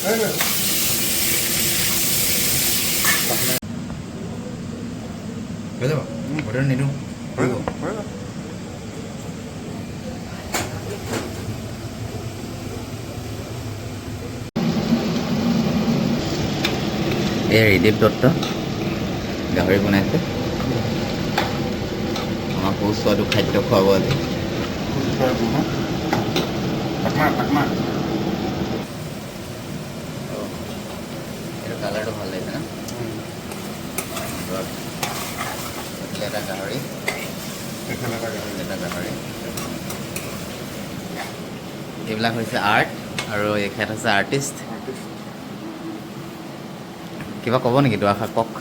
হৈ যাব, অৰ্ডাৰ নিদিওঁ। হৈ যাব, হৈ যাব। এই ৰিদীপ দত্ত গাহৰি বনাইছে আমাক। সুস্বাদু খাদ্য খুৱাব আজি। তাকমা তাকমা। এইটো কালাৰটো ভাল লাগিছে ন? এইফালে এটা গাহৰি। এইফালে এটা গাহৰি। এটা গাহৰি। এইবিলাক হৈছে আৰ্ট আৰু এখেত হৈছে আৰ্টিষ্ট। কিবা ক'ব নেকি দুআষাৰ কওক।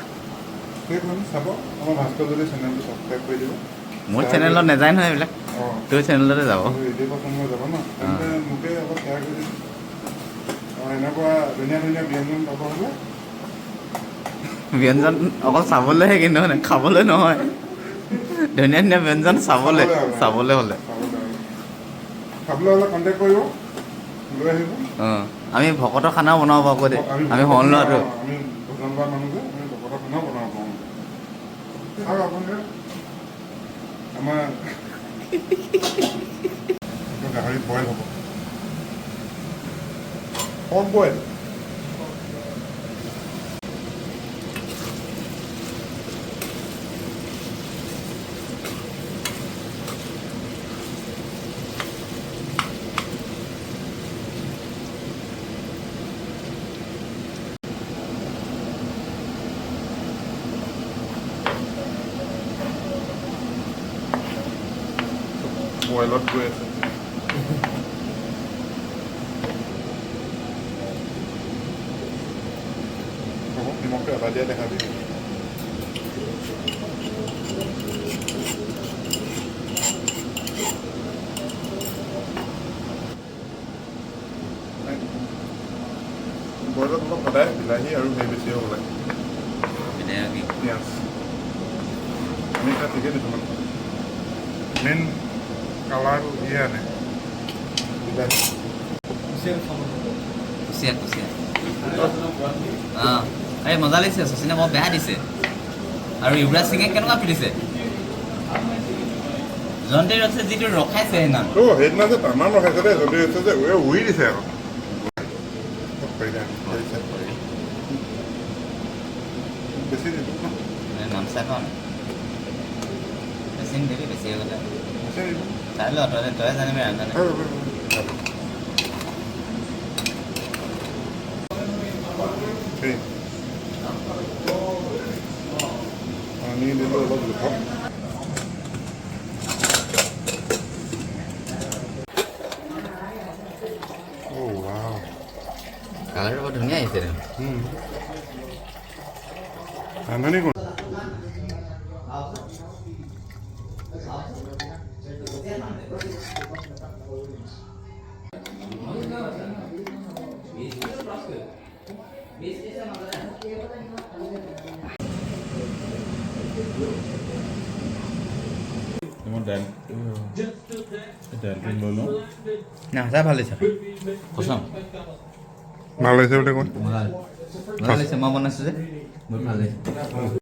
সেইখন চাব, আমাৰ ভাস্কৰ জ্যোতি চেনেলটো ছাবস্ক্ৰাইব কৰি দিব। মোৰ চেনেলত নাযায় নহয় এইবিলাক। অঁ। তোৰ চেনেলতে যাব। ৰিদীপৰ চেনেলত যাব ন? তেন্তে মোকে অলপ শ্বেয়াৰ কৰি দিব। অঁ, এনেকুৱা ধুনীয়া ধুনীয়া ব্যঞ্জন পাব হ'লে। ব্যঞ্জন অকল চাবলৈহে কিন্তু, মানে খাবলৈ নহয়। ধুনীয়া ধুনীয়া ব্যঞ্জন চাবলৈ চাবলৈ হ'লে। খাবলৈ হ'লে কণ্টেক্ট কৰিব, লৈ আহিব। অঁ, আমি ভকতৰ খানাও বনাব পাৰোঁ আকৌ দেই। আমি শৰণ লোৱাটো। আমি ভজন লোৱা মানুহ যে, আমি ভকতৰ খানাও বনাব পাৰোঁ। আৰু আপোনালোকে আমাৰ এইটো গাহৰি বইল হ'ব, পৰ্ক বইল। বইলত গৈ আছে। হ'ব, নিমখটো এবাৰ দিয়া দেখাবি। বইলত অলপ সদায় বিলাহী আৰু হেৰি বেছি হ'ব লাগে। পিঁয়াজ আমি এতিয়া ঠিকেই দিছোঁ, মানে মেইন কালাৰটো ইয়ে আনে বিলাহী। কুচিয়া, কুচিয়া। অঁ, এই মজা লাগিছে। শচীনে বৰ বেয়া দিছে আৰু যুৱৰাজ সিঙে কেনেকুৱা পিটিছে। জন্টি ৰডছে যিটো ৰখাইছে সেইদিনা। অ', সেইদিনা যে তামাম ৰখাইছে দেই জন্টি ৰডছে যে, এই উৰি দিছে আকৌ। কৰিছে। বেছি দিলোঁ ন? নাম চাই পাওঁ নাই, বেছি নিদিবি, বেছি হৈ গ'লে। বেছি দিলোঁ। চাই ল তই, তই জানিবি ৰান্ধা নাই। হৈ গ'ল, হৈ গ'ল। ঠিক। পানী দিলোঁ অলপ জোখত। Oh, wow. কালাৰটো বৰ ধুনীয়া আহিছে দেখোন। ৰান্ধনি কোন? মই দাইল, দাইলটো লৈ লওঁ। না, সঁচাই ভাল লাগিছে, কচম। ভাল লাগিছে বুলি কোৱা। মজা লাগিছে। মই বনাইছোঁ যে, বহুত ভাল লাগিছে।